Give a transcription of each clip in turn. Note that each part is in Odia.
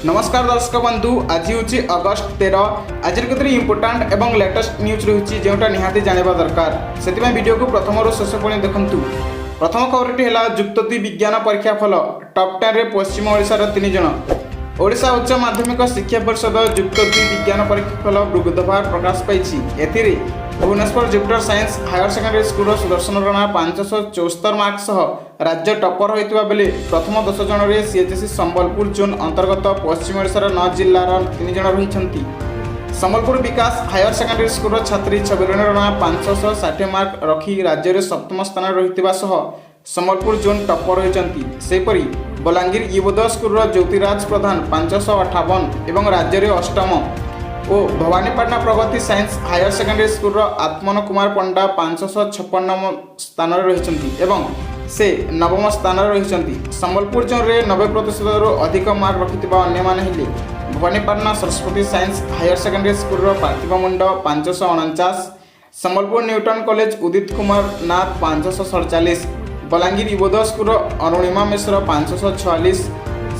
ନମସ୍କାର ଦର୍ଶକ ବନ୍ଧୁ, ଆଜି ହେଉଛି ଅଗଷ୍ଟ 13। ଆଜିର କେତୋଟି ଇମ୍ପୋର୍ଟାଣ୍ଟ ଏବଂ ଲେଟେଷ୍ଟ ନ୍ୟୁଜ୍ ରହିଛି, ଯେଉଁଟା ନିହାତି ଜାଣିବା ଦରକାର। ସେଥିପାଇଁ ଭିଡ଼ିଓକୁ ପ୍ରଥମରୁ ଶେଷ ପର୍ଯ୍ୟନ୍ତ ଦେଖନ୍ତୁ। ପ୍ରଥମ ଖବରଟି ହେଲା, ଯୁକ୍ତ 2 ବିଜ୍ଞାନ ପରୀକ୍ଷା ଫଳ, ଟପ୍ 10ରେ ପଶ୍ଚିମ ଓଡ଼ିଶାର ତିନି ଜଣ। ଓଡ଼ିଶା ଉଚ୍ଚ ମାଧ୍ୟମିକ ଶିକ୍ଷା ପରିଷଦ ଯୁକ୍ତ 2 ବିଜ୍ଞାନ ପରୀକ୍ଷା ଫଳ ବୁଧବାର ପ୍ରକାଶ ପାଇଛି। ଏଥିରେ Bhubaneswar Jupiter science higher secondary ସ୍କୁଲର ସୁଦର୍ଶନ ରଣା 574 ମାର୍କ ସହ ରାଜ୍ୟ ଟପର ହୋଇଥିବା ବେଳେ ପ୍ରଥମ 10 ଜଣରେ ସିଏଚ୍ଏସ୍ଇ ସମ୍ବଲପୁର ଜୋନ୍ ଅନ୍ତର୍ଗତ ପଶ୍ଚିମ ଓଡ଼ିଶାର ନଅ ଜିଲ୍ଲାର ତିନି ଜଣ ରହିଛନ୍ତି। ସମ୍ବଲପୁର ବିକାଶ ହାୟର ସେକେଣ୍ଡାରୀ ସ୍କୁଲର ଛାତ୍ରୀ ଛବିରଣ ରଣା 560 ମାର୍କ ରଖି ରାଜ୍ୟରେ ସପ୍ତମ ସ୍ଥାନରେ ରହିଥିବା ସହ ସମ୍ବଲପୁର ଜୋନ୍ ଟପର ହୋଇଛନ୍ତି। ସେହିପରି ବଲାଙ୍ଗୀର ୟୁବୋଦୟ ସ୍କୁଲର ଜ୍ୟୋତିରାଜ ପ୍ରଧାନ 558 ଏବଂ ରାଜ୍ୟରେ ଅଷ୍ଟମ ଓ ଭବାନୀପାଟଣା ପ୍ରଗତି ସାଇନ୍ସ ହାୟର ସେକେଣ୍ଡାରୀ ସ୍କୁଲର ଆତ୍ମନ କୁମାର ପଣ୍ଡା 556 ସ୍ଥାନରେ ରହିଛନ୍ତି ଏବଂ ସେ ନବମ ସ୍ଥାନରେ ରହିଛନ୍ତି। ସମ୍ବଲପୁର ଜୋନ୍ରେ 90 ପ୍ରତିଶତରୁ ଅଧିକ ମାର୍କ ରଖିଥିବା ଅନ୍ୟମାନେ ହେଲେ Bhawanipatna Saraswati science higher secondary ସ୍କୁଲର ପାର୍ଥିବ ମୁଣ୍ଡ 549, ସମ୍ବଲପୁର ନ୍ୟୁଟନ୍ କଲେଜ ଉଦିତ କୁମାର ନାଥ 547, ବଲାଙ୍ଗୀର ୟୁବୋଦୟ ସ୍କୁଲର ଅରୁଣିମା ମିଶ୍ର 546,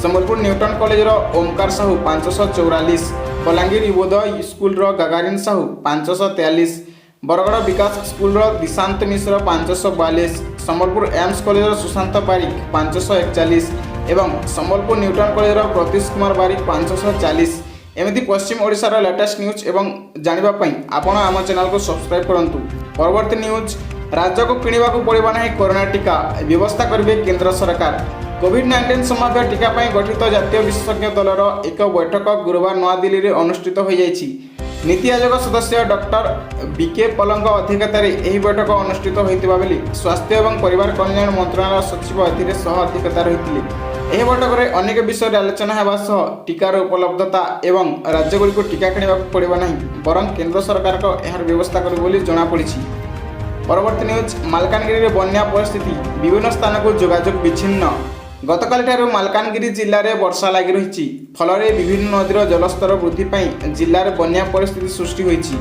ସମ୍ବଲପୁର ନ୍ୟୁଟନ୍ କଲେଜର ଓମକାର ସାହୁ 544, ବଲାଙ୍ଗୀର ୟୁବୋଦୟ ସ୍କୁଲର ଗାଗାରିନ ସାହୁ 543, ବରଗଡ଼ ବିକାଶ ସ୍କୁଲର ଦିଶାନ୍ତ ମିଶ୍ର 542, ସମ୍ବଲପୁର ଏମ୍ସ କଲେଜର ସୁଶାନ୍ତ ବାରିକ 541 ଏବଂ ସମ୍ବଲପୁର ନ୍ୟୁଟନ୍ କଲେଜର ପ୍ରତ୍ୟୁଷ କୁମାର ବାରିକ 540। ଏମିତି ପଶ୍ଚିମ ଓଡ଼ିଶାର ଲେଟେଷ୍ଟ ନ୍ୟୁଜ୍ ଏବଂ ଜାଣିବା ପାଇଁ ଆପଣ ଆମ ଚ୍ୟାନେଲକୁ ସବସ୍କ୍ରାଇବ୍ କରନ୍ତୁ। ପରବର୍ତ୍ତୀ ନ୍ୟୁଜ୍, ରାଜ୍ୟକୁ କିଣିବାକୁ ପଡ଼ିବ ନାହିଁ କରୋନା ଟିକା, ବ୍ୟବସ୍ଥା କରିବେ କେନ୍ଦ୍ର ସରକାର। କୋଭିଡ୍-19 ସମ୍ଭାବ୍ୟ ଟିକା ପାଇଁ ଗଠିତ ଜାତୀୟ ବିଶେଷଜ୍ଞ ଦଳର ଏକ ବୈଠକ ଗୁରୁବାର ନୂଆଦିଲ୍ଲୀରେ ଅନୁଷ୍ଠିତ ହୋଇଯାଇଛି। ନୀତି ଆୟୋଗ ସଦସ୍ୟ ଡକ୍ଟର ବିକେ ପଲଙ୍କ ଅଧ୍ୟକ୍ଷତାରେ ଏହି ବୈଠକ ଅନୁଷ୍ଠିତ ହୋଇଥିବା ବେଳେ ସ୍ୱାସ୍ଥ୍ୟ ଏବଂ ପରିବାର କଲ୍ୟାଣ ମନ୍ତ୍ରଣାଳୟ ସଚିବ ଏଥିରେ ସହ ଅଧ୍ୟକ୍ଷତା ରହିଥିଲେ। ଏହି ବୈଠକରେ ଅନେକ ବିଷୟରେ ଆଲୋଚନା ହେବା ସହ ଟିକାର ଉପଲବ୍ଧତା ଏବଂ ରାଜ୍ୟଗୁଡ଼ିକୁ ଟିକା କିଣିବାକୁ ପଡ଼ିବ ନାହିଁ, ବରଂ କେନ୍ଦ୍ର ସରକାରଙ୍କ ଏହାର ବ୍ୟବସ୍ଥା କରିବେ ବୋଲି ଜଣାପଡ଼ିଛି। ପରବର୍ତ୍ତୀ ନ୍ୟୁଜ୍, ମାଲକାନଗିରିରେ ବନ୍ୟା ପରିସ୍ଥିତି, ବିଭିନ୍ନ ସ୍ଥାନକୁ ଯୋଗାଯୋଗ ବିଚ୍ଛିନ୍ନ। ଗତକାଲିଠାରୁ ମାଲକାନଗିରି ଜିଲ୍ଲାରେ ବର୍ଷା ଲାଗି ରହିଛି। ଫଳରେ ବିଭିନ୍ନ ନଦୀର ଜଳସ୍ତର ବୃଦ୍ଧି ପାଇଁ ଜିଲ୍ଲାରେ ବନ୍ୟା ପରିସ୍ଥିତି ସୃଷ୍ଟି ହୋଇଛି।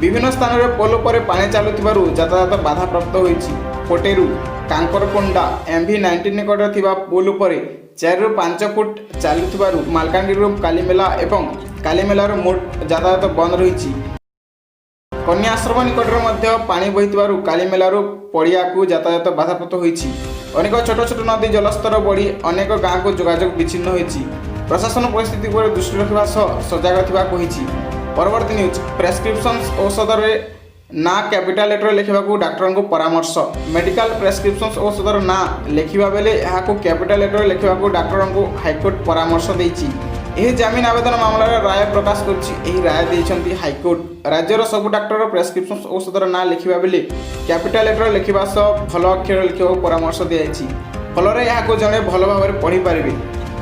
ବିଭିନ୍ନ ସ୍ଥାନରେ ପୋଲ ଉପରେ ପାଣି ଚାଲୁଥିବାରୁ ଯାତାୟାତ ବାଧାପ୍ରାପ୍ତ ହୋଇଛି। ପୋଟେରୁ କାଙ୍କରକୋଣ୍ଡା ଏମ୍ଭି 19 ନିକଟରେ ଥିବା ପୋଲ ଉପରେ 4ରୁ 5 ଫୁଟ ଚାଲୁଥିବାରୁ ମାଲକାନଗିରିରୁ କାଲିମେଲା ଏବଂ କାଲିମେଲାରୁ ମୋଟ ଯାତାୟାତ ବନ୍ଦ ରହିଛି। କନ୍ୟା ଆଶ୍ରମ ନିକଟରେ ମଧ୍ୟ ପାଣି ବହିଥିବାରୁ କାଲିମେଲାରୁ ପଡ଼ିଆକୁ ଯାତାୟାତ ବାଧାପ୍ରାପ୍ତ ହୋଇଛି। ଅନେକ ଛୋଟ ଛୋଟ ନଦୀ ଜଳସ୍ତର ବଢ଼ି ଅନେକ ଗାଁକୁ ଯୋଗାଯୋଗ ବିଚ୍ଛିନ୍ନ ହୋଇଛି। ପ୍ରଶାସନ ପରିସ୍ଥିତି ଉପରେ ଦୃଷ୍ଟି ରଖିବା ସହ ସଜାଗ ଥିବା କହିଛି। ପରବର୍ତ୍ତୀ ନ୍ୟୁଜ୍, ପ୍ରେସ୍କ୍ରିପସନ୍ସ ଔଷଧରେ ନାଁ କ୍ୟାପିଟାଲ ଲେଟର ଲେଖିବାକୁ ଡାକ୍ତରଙ୍କୁ ପରାମର୍ଶ। ମେଡିକାଲ ପ୍ରେସ୍କ୍ରିପସନ୍ସ ଔଷଧର ନାଁ ଲେଖିବା ବେଳେ ଏହାକୁ କ୍ୟାପିଟାଲ ଲେଟର ଲେଖିବାକୁ ଡାକ୍ତରଙ୍କୁ ହାଇକୋର୍ଟ ପରାମର୍ଶ ଦେଇଛି। ଏହି ଜାମିନ ଆବେଦନ ମାମଲାର ରାୟ ପ୍ରକାଶ କରିଛି। ଏହି ରାୟ ଦେଇଛନ୍ତି ହାଇକୋର୍ଟ। ରାଜ୍ୟର ସବୁ ଡାକ୍ତର ପ୍ରେସ୍କ୍ରିପସନ୍ ଔଷଧର ନାଁ ଲେଖିବା ବେଳେ କ୍ୟାପିଟାଲ ଲେଟର ଲେଖିବା ସହ ଭଲ ଅକ୍ଷର ଲେଖିବାକୁ ପରାମର୍ଶ ଦିଆଯାଇଛି। ଫଳରେ ଏହାକୁ ଜଣେ ଭଲ ଭାବରେ ପଢ଼ିପାରିବେ।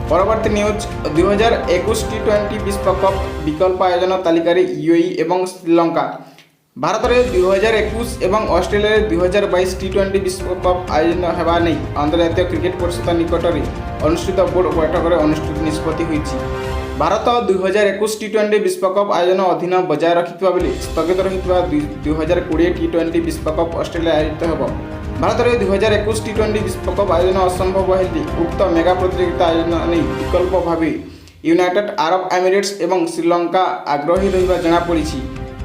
ପରବର୍ତ୍ତୀ ନ୍ୟୁଜ୍, 2021 ଟି-20 ବିଶ୍ୱକପ୍ ବିକଳ୍ପ ଆୟୋଜନ ତାଲିକାରେ ୟୁଏଇ ଏବଂ ଶ୍ରୀଲଙ୍କା। ଭାରତରେ 2021 ଏବଂ ଅଷ୍ଟ୍ରେଲିଆରେ 2022 ଟି-20 ବିଶ୍ୱକପ୍ ଆୟୋଜନ ହେବା ନେଇ ଅନ୍ତର୍ଜାତୀୟ କ୍ରିକେଟ ପରିଷଦ ନିକଟରେ ଅନୁଷ୍ଠିତ ବୋର୍ଡ ବୈଠକରେ ଅନୁଷ୍ଠିତ ନିଷ୍ପତ୍ତି ହୋଇଛି। ଭାରତ 2021 ଟି-20 ବିଶ୍ୱକପ୍ ଆୟୋଜନ ଅଧୀନ ବଜାୟ ରଖିଥିବା ବେଳେ ସ୍ଥଗିତ ରହିଥିବା 2020 ଟି-20 ବିଶ୍ୱକପ୍ ଅଷ୍ଟ୍ରେଲିଆ ଆୟୋଜିତ ହେବ। ଭାରତରେ 2021 ଟି-20 ବିଶ୍ୱକପ୍ ଆୟୋଜନ ଅସମ୍ଭବ ହେଲେ ଉକ୍ତ ମେଗା ପ୍ରତିଯୋଗିତା ଆୟୋଜନ ନେଇ ବିକଳ୍ପ ଭାବେ ୟୁନାଇଟେଡ୍ ଆରବ ଏମିରେଟ୍ସ ଏବଂ ଶ୍ରୀଲଙ୍କା ଆଗ୍ରହୀ ରହିବା ଜଣାପଡ଼ିଛି।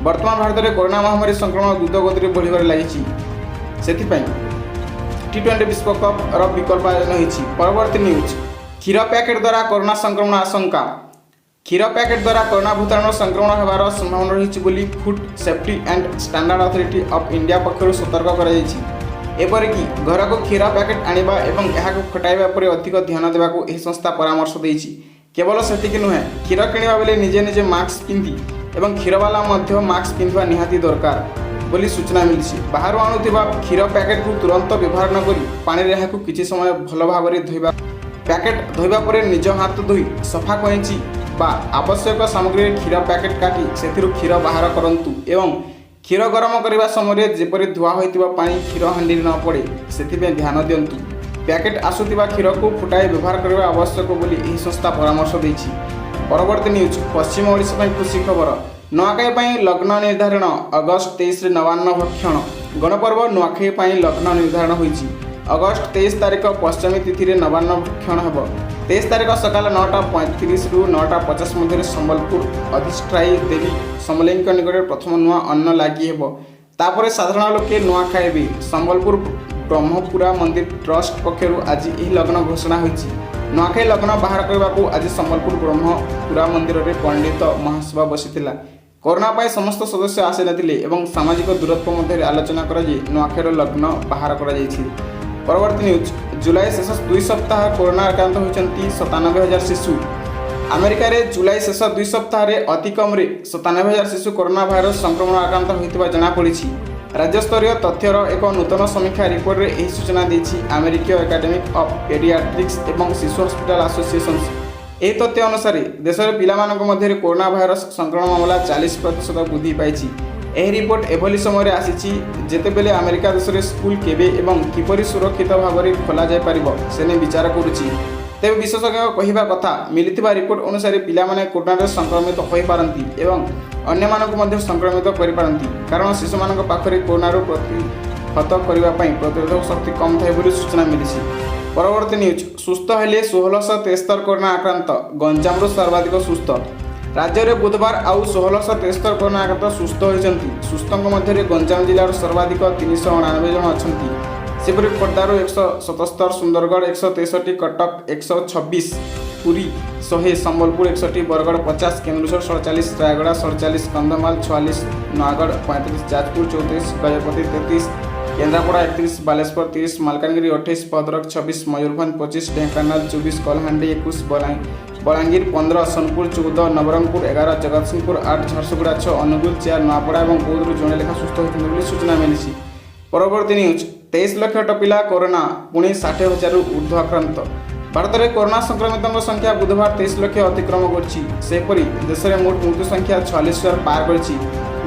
ବର୍ତ୍ତମାନ ଭାରତରେ କରୋନା ମହାମାରୀ ସଂକ୍ରମଣ ଦ୍ରୁତ ଗତିରେ ବଢ଼ିବାରେ ଲାଗିଛି। ସେଥିପାଇଁ ଟି-20 ବିଶ୍ୱକପ୍ର ବିକଳ୍ପ ଆୟୋଜନ ହୋଇଛି। ପରବର୍ତ୍ତୀ ନ୍ୟୁଜ୍, କ୍ଷୀର ପ୍ୟାକେଟ୍ ଦ୍ୱାରା କରୋନା ସଂକ୍ରମଣ ଆଶଙ୍କା। କ୍ଷୀର ପ୍ୟାକେଟ୍ ଦ୍ୱାରା କରୋନା ଭୂତାଣୁର ସଂକ୍ରମଣ ହେବାର ସମ୍ଭାବନା ରହିଛି ବୋଲି Food Safety and Standard Authority of India ପକ୍ଷରୁ ସତର୍କ କରାଯାଇଛି। ଏପରିକି ଘରକୁ କ୍ଷୀର ପ୍ୟାକେଟ୍ ଆଣିବା ଏବଂ ଏହାକୁ ଫଟାଇବା ଉପରେ ଅଧିକ ଧ୍ୟାନ ଦେବାକୁ ଏହି ସଂସ୍ଥା ପରାମର୍ଶ ଦେଇଛି। କେବଳ ସେତିକି ନୁହେଁ, କ୍ଷୀର କିଣିବା ବେଳେ ନିଜେ ନିଜେ ମାସ୍କ ପିନ୍ଧି ଏବଂ କ୍ଷୀରବାଲା ମଧ୍ୟ ମାସ୍କ ପିନ୍ଧିବା ନିହାତି ଦରକାର ବୋଲି ସୂଚନା ମିଳିଛି। ବାହାରୁ ଆଣୁଥିବା କ୍ଷୀର ପ୍ୟାକେଟକୁ ତୁରନ୍ତ ବ୍ୟବହାର ନ କରି ପାଣିରେ ଏହାକୁ କିଛି ସମୟ ଭଲ ଭାବରେ ଧୋଇବା। ପ୍ୟାକେଟ୍ ଧୋଇବା ପରେ ନିଜ ହାତ ଧୋଇ ସଫା କଇଁଚି ବା ଆବଶ୍ୟକ ସାମଗ୍ରୀରେ କ୍ଷୀର ପ୍ୟାକେଟ୍ କାଟି ସେଥିରୁ କ୍ଷୀର ବାହାର କରନ୍ତୁ ଏବଂ କ୍ଷୀର ଗରମ କରିବା ସମୟରେ ଯେପରି ଧୁଆ ହୋଇଥିବା ପାଣି କ୍ଷୀର ହାଣ୍ଡିରେ ନ ପଡ଼େ, ସେଥିପାଇଁ ଧ୍ୟାନ ଦିଅନ୍ତୁ। ପ୍ୟାକେଟ୍ ଆସୁଥିବା କ୍ଷୀରକୁ ଫୁଟାଇ ବ୍ୟବହାର କରିବା ଆବଶ୍ୟକ ବୋଲି ଏହି ସଂସ୍ଥା ପରାମର୍ଶ ଦେଇଛି। ପରବର୍ତ୍ତୀ ନ୍ୟୁଜ୍, ପଶ୍ଚିମ ଓଡ଼ିଶା ପାଇଁ ଖୁସି ଖବର। ନୂଆଖାଇ ପାଇଁ ଲଗ୍ନ ନିର୍ଦ୍ଧାରଣ, ଅଗଷ୍ଟ 23ରେ ନବାନ୍ନ ଭକ୍ଷଣ। ଗଣପର୍ବ ନୂଆଖାଇ ପାଇଁ ଲଗ୍ନ ନିର୍ଦ୍ଧାରଣ ହୋଇଛି। ଅଗଷ୍ଟ 23 ତାରିଖ ପଞ୍ଚମୀ ତିଥିରେ ନବାନ୍ନ ଭକ୍ଷଣ ହେବ। 23 ତାରିଖ ସକାଳ 9:35ରୁ 9:50 ମଧ୍ୟରେ ସମ୍ବଲପୁର ଅଧିଷ୍ଠାତ୍ରୀ ଦେବୀ ସମଲେଇଙ୍କ ନିକଟରେ ପ୍ରଥମ ନୂଆ ଅନ୍ନ ଲାଗି ହେବ। ତାପରେ ସାଧାରଣ ଲୋକେ ନୂଆ ଖାଇବେ। ସମ୍ବଲପୁର ବ୍ରହ୍ମପୁରା ମନ୍ଦିର ଟ୍ରଷ୍ଟ ପକ୍ଷରୁ ଆଜି ଏହି ଲଗ୍ନ ଘୋଷଣା ହୋଇଛି। ନୂଆଖାଇ ଲଗ୍ନ ବାହାର କରିବାକୁ ଆଜି ସମ୍ବଲପୁର ବ୍ରହ୍ମପୁରା ମନ୍ଦିରରେ ପଣ୍ଡିତ ମହାସଭା ବସିଥିଲା। କରୋନା ପାଇଁ ସମସ୍ତ ସଦସ୍ୟ ଆସିନଥିଲେ ଏବଂ ସାମାଜିକ ଦୂରତ୍ୱ ମଧ୍ୟରେ ଆଲୋଚନା କରାଯାଇ ନୂଆଖାଇର ଲଗ୍ନ ବାହାର କରାଯାଇଛି। ପରବର୍ତ୍ତୀ ନ୍ୟୁଜ୍, ଜୁଲାଇ ଶେଷ 2 ସପ୍ତାହ କରୋନା ଆକ୍ରାନ୍ତ ହୋଇଛନ୍ତି 97,000 ଶିଶୁ। ଆମେରିକାରେ ଜୁଲାଇ ଶେଷ 2 ସପ୍ତାହରେ ଅତି କମରେ 97,000 ଶିଶୁ କରୋନା ଭାଇରସ ସଂକ୍ରମଣ ଆକ୍ରାନ୍ତ ହୋଇଥିବା ଜଣାପଡ଼ିଛି। ରାଜ୍ୟସ୍ତରୀୟ ତଥ୍ୟର ଏକ ନୂତନ ସମୀକ୍ଷା ରିପୋର୍ଟରେ ଏହି ସୂଚନା ଦେଇଛି ଆମେରିକୀୟ ଏକାଡେମିକ୍ ଅଫ୍ ପେଡିଆଟ୍ରିକ୍ସ ଏବଂ ଶିଶୁ ହସ୍ପିଟାଲ ଆସୋସିଏସନ୍ସ। ଏହି ତଥ୍ୟ ଅନୁସାରେ ଦେଶରେ ପିଲାମାନଙ୍କ ମଧ୍ୟରେ କରୋନା ଭାଇରସ ସଂକ୍ରମଣ ମାମଲା 40% ବୃଦ୍ଧି ପାଇଛି। ଏହି ରିପୋର୍ଟ ଏଭଳି ସମୟରେ ଆସିଛି, ଯେତେବେଳେ ଆମେରିକା ଦେଶରେ ସ୍କୁଲ କେବେ ଏବଂ କିପରି ସୁରକ୍ଷିତ ଭାବରେ ଖୋଲାଯାଇପାରିବ ସେ ନେଇ ବିଚାର କରୁଛି। ତେବେ ବିଶେଷଜ୍ଞଙ୍କ କହିବା କଥା, ମିଳିଥିବା ରିପୋର୍ଟ ଅନୁସାରେ ପିଲାମାନେ କରୋନାରେ ସଂକ୍ରମିତ ହୋଇପାରନ୍ତି ଏବଂ ଅନ୍ୟମାନଙ୍କୁ ମଧ୍ୟ ସଂକ୍ରମିତ କରିପାରନ୍ତି, କାରଣ ଶିଶୁମାନଙ୍କ ପାଖରେ କରୋନାରୁ ପ୍ରତିହତ କରିବା ପାଇଁ ପ୍ରତିରୋଧକ ଶକ୍ତି କମ୍ ଥାଏ ବୋଲି ସୂଚନା ମିଳିଛି। ପରବର୍ତ୍ତୀ ନ୍ୟୁଜ୍, ସୁସ୍ଥ ହେଲେ 1673 କରୋନା ଆକ୍ରାନ୍ତ, ଗଞ୍ଜାମରୁ ସର୍ବାଧିକ ସୁସ୍ଥ। ରାଜ୍ୟରେ ବୁଧବାର ଆଉ 1673 କରୋନା ଆକ୍ରାନ୍ତ ସୁସ୍ଥ ହୋଇଛନ୍ତି। ସୁସ୍ଥଙ୍କ ମଧ୍ୟରେ ଗଞ୍ଜାମ ଜିଲ୍ଲାର ସର୍ବାଧିକ 389 ଜଣ ଅଛନ୍ତି। ସେପରି ଖୋର୍ଦ୍ଧାରୁ 177, ସୁନ୍ଦରଗଡ଼ 163, କଟକ 126, ପୁରୀ 100, ସମ୍ବଲପୁର 61, ବରଗଡ଼ 50, କେନ୍ଦୁଝର 47, ରାୟଗଡ଼ା 47, କନ୍ଧମାଳ 46, ନୟାଗଡ଼ 35, ଯାଜପୁର 34, ଗଜପତି 33, କେନ୍ଦ୍ରାପଡ଼ା 31, ବାଲେଶ୍ୱର 30, ମାଲକାନଗିରି 28, ଭଦ୍ରକ 26, ମୟୂରଭଞ୍ଜ 25, ଢେଙ୍କାନାଳ 24, କଳାହାଣ୍ଡି 21, ବଲାଙ୍ଗୀର 15, ସୋନପୁର 14, ନବରଙ୍ଗପୁର 11, ଜଗତସିଂହପୁର 8, ଝାରସୁଗୁଡ଼ା 6, ଅନୁଗୁଳ 4, ନୂଆପଡ଼ା ଏବଂ ବୌଦ୍ଧରୁ ଜଣେ ଲେଖା ସୁସ୍ଥ ହୋଇଛନ୍ତି ବୋଲି ସୂଚନା ମିଳିଛି। ପରବର୍ତ୍ତୀ ନ୍ୟୁଜ୍, 23 ଲକ୍ଷ ଟପିଲା କରୋନା, ପୁଣି 60 ହଜାରରୁ ଉର୍ଦ୍ଧ୍ୱ ଆକ୍ରାନ୍ତ। ଭାରତରେ କରୋନା ସଂକ୍ରମିତଙ୍କ ସଂଖ୍ୟା ବୁଧବାର 23 ଲକ୍ଷ ଅତିକ୍ରମ କରିଛି। ସେହିପରି ଦେଶରେ ମୋଟ ମୃତ୍ୟୁ ସଂଖ୍ୟା 46,000 ପାର କରିଛି।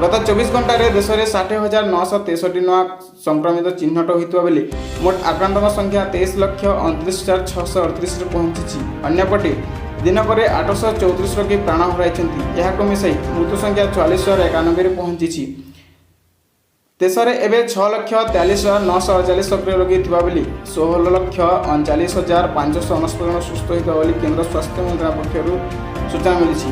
ଗତ 24 ଘଣ୍ଟାରେ ଦେଶରେ 60,963 ନୂଆ ସଂକ୍ରମିତ ଚିହ୍ନଟ ହୋଇଥିବା ବେଳେ ମୋଟ ଆକ୍ରାନ୍ତଙ୍କ ସଂଖ୍ୟା 23,29,638ରେ ପହଞ୍ଚିଛି। ଅନ୍ୟପଟେ ଦିନକରେ 834 ରୋଗୀ ପ୍ରାଣ ହରାଇଛନ୍ତି। ଏହାକୁ ମିଶାଇ ମୃତ୍ୟୁ ସଂଖ୍ୟା 46,091ରେ ପହଞ୍ଚିଛି। ଦେଶରେ ଏବେ 6,43,948 ସକ୍ରିୟ ରୋଗୀ ଥିବା ବେଳେ 16,39,599 ଜଣ ସୁସ୍ଥ ହୋଇଥିବା ବୋଲି କେନ୍ଦ୍ର ସ୍ୱାସ୍ଥ୍ୟ ମନ୍ତ୍ରଣାଳୟ ପକ୍ଷରୁ ସୂଚନା ମିଳିଛି।